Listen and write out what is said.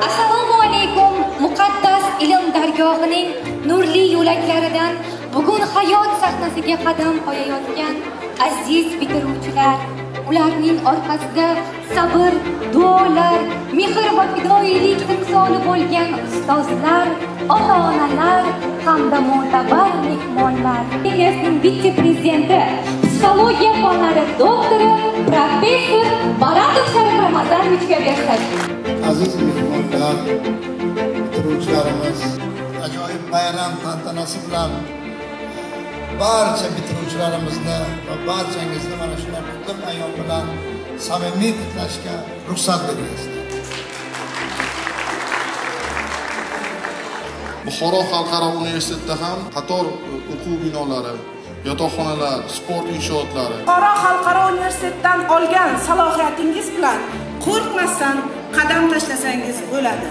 Assalomu alaykum, muqaddas ilm dargohining nurli yo'laklaridan bugun hayot sahnasiga qadam qo'yayotgan aziz bitiruvchilar, ularning orqasida sabr, duolar, mehr va fidoyilik timsoli bo'lgan ustozlar, ota-onalar hamda mo'tabar mehmonlar. Kengasning vitse-prezidenti, psixologiya fanlari doktori, professor Baratov Sharif Ramazanovichga bersak. Aziz mehmonlar, bitiruvchilarimiz, ajoyib bayram tantanasi bilan barcha bitiruvchilarimizni va barchangizni mana shunday qutlug' ayyom bilan samimiy qutlashga ruxsat bergaysizlar. Buxoro xalqaro universitetida ham qator o'quv binolari, yotoqxonalar, sport inshootlari. Buxoro xalqaro universitetdan olgan salohiyatingiz bilan qo'rqmasdan qadam tashlasangiz bo'ladi.